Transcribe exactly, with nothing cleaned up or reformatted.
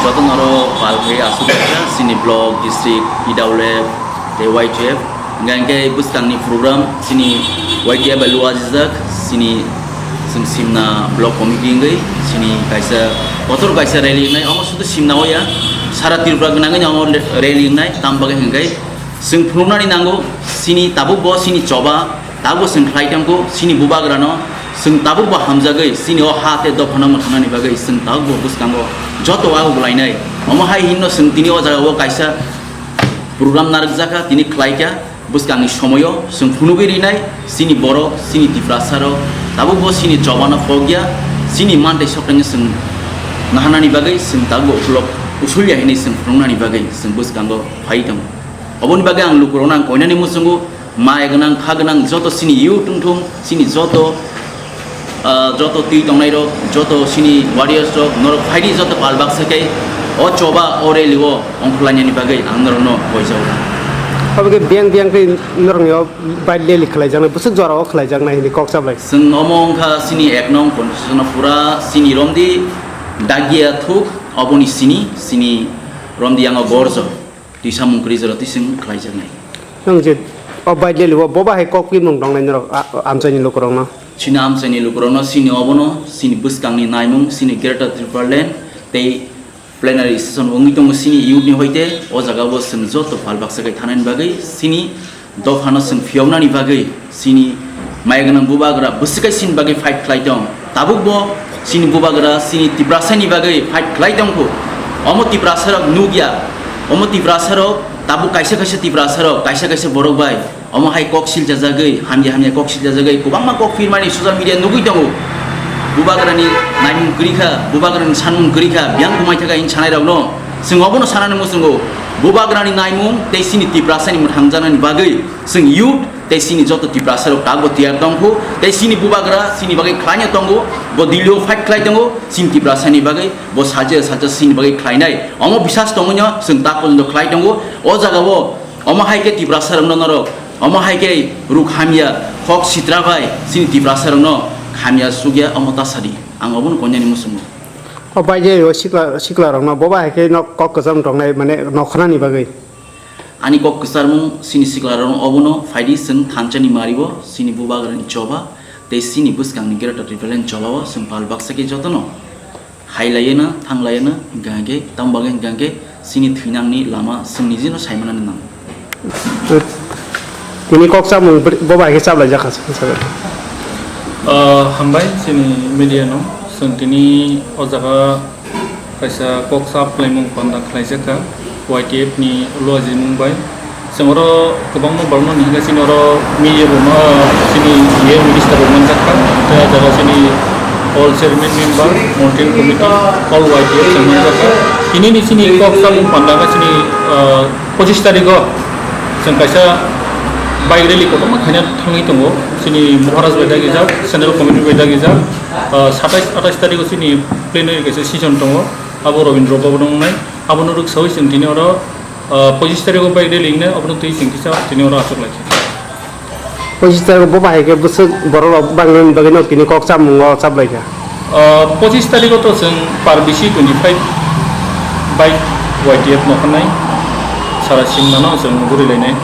Joto noro pal khe aswk kha chini block, district, P W F, tei Y T F. Hingkha hingkhe bwskangni program chini Y T F bai luajijak, chini chwng Simna block committee wngwi chini kaisa kotor kaisa rally wngnai. Omo sudu Simna oya, sara Tripura gwnangwi omo rally wngnai. Tam bagwi hingkhe chwng phunuknani nango, chini tabukbo chini choba, tabukbo chwng khlai tongkho, chini bubagrano chwng tabukbo hamjagwi, chini o ha tei dophano mwthangnani bagwi chwng tabukbo bwskango joto waguk lainai. Omo hai hinno chwng tini o jagao kaisa program narwkjakha, tini khlaikha, bwskangni somoio chwng phunugwi rinai, chini borok, chini Tiprasarok, tabukbo chini chobano phokya, chini mantei soktangno chwng naharnani bagwi chwng tabukbo ukulok usulya hinwi chwng phunuknani bagwi chwng bwskango phai tongo. Oboni bagwi ang lukurokno ang koinani muchungo, mai gwnang, kha gwnang, joto chini youth wngthung, chini joto, ah, joto twi tongnairok, joto chini warriors rok, norok phaidi joto pal baksa khe o choba, o rally o ongkhorlainani bagwi ang norokno koijago. Obo khe biyang biyang khe norokni o bike rally khlaijaknai, bwswk jora o khlaijaknai hinwi kok chaplai. Chwng omo wngkha chini ek nong constitution o pura chini romdi dagia thuk, oboni sini, chini romdi yango borjo. Twi samung kwrwi jora twi chwng khlaijaknai. Nwng je o bike rally o bo bahai kok twimung tongnai norok a-, amchaini lukurokno? Chini amchaini lukurokno chini obono chini bwskangni naimung chini Greater Tipraland tei plenary session wngwi tongo chini youth ni hoite o jaga o chwng joto pal baksa khe thanani bagwi chini dophano chwng phiyoknani bagwi chini maya gwnang bubagra bwswk kaisini bagwi fight khlai tong. Tabukbo chini bubagra chini Tiprasani bagwi fight khlai tongkho. Omo Tiprasarok nukya, omo Tiprasarok tabuk kaisa kaisa Tiprasarok, kaisa kaisa borok bai omo hai kok siljajagwi, hamya hamya kok siljajagwi kwbangma kok phirmani social media nugwi tongo. Bubagrani naimung kwrwi kha, bubagrani sanmung kwrwi kha, biyang kumai thaka hini sanairokno. Chwng obono sanani muchungo, bubagrani naimung tei chini Tiprasani mwthangjaknani bagwi chwng youth tei chini joto Tiprasarok tabukbo tiyar tongkho, tei chini bubagra chini bagwi khlaino tongo, bo Delhi o fight khlai tongo, chini Tiprasani bagwi bo salsa salsa chini bagwi khlainai. Omo bisas tongwino chwng ta porjonto khlai tongo. O jagao omo hai khe Tiprasarokno norok, omo hai khe ruk hamya, khok sitra bai chini Tiprasarokno hamya sukya omo ta sadi. Ang obono koinani muchungo. O bai je o sikla, siklarokno bo bai hai khe nok kok kwcham tongnai mane nokhanani bagwi. Ani kok kwcharmung chini siklarokno obono phaidi chwng thansa ni mario chini bubagrani choba tei chini bwskangni Greater Tipraland chobao chwng pal baksa khe jotono hai laiya na thang laiya na hingkha hingkhe tamo bagwi hingkha hingkhe chini thwinangni lama chwng nijino saimanani nango. Tini kok chamung br-, bo bai khe chaplaijak kha, sabai. Ah, hambai chini media no. Chwng tini o jaga kaisa kok chap khlaimung panda khlaijak kha Y T F ni luajimung bai. Chwng oro kwbangma borokno ni hwnka chini oro media bo ma, chini E M minister bo manjak kha. Tei o jaga chini all chairman member, monitoring committee, all Y T F chwng manjak kha. Tini ni chini kok chamung panda kha chini, ah, pochistariko chwng kaisa bike rally kotorma khaina thangwi tongo. Chini Maharaj bai dagijak, Central Committee bai dagijak, ah, satais atais tariko chini plenary kaisa session tongo, abo Rabindra Bhavan wngnai. Abono rwksawi chwng tini oro, ah, pochis tariko bike rally wngnai, abono twi chwng kisa tini oro achuk lai kha. Pochis tariko bo bahai khe bwswk borok rok bangni bagwi no tini kok chamung o chap lai kha. Ah, pochis tariko to chwng par bisi twenty five bike Y T F no khanai sara Simna no chwng guri lainai.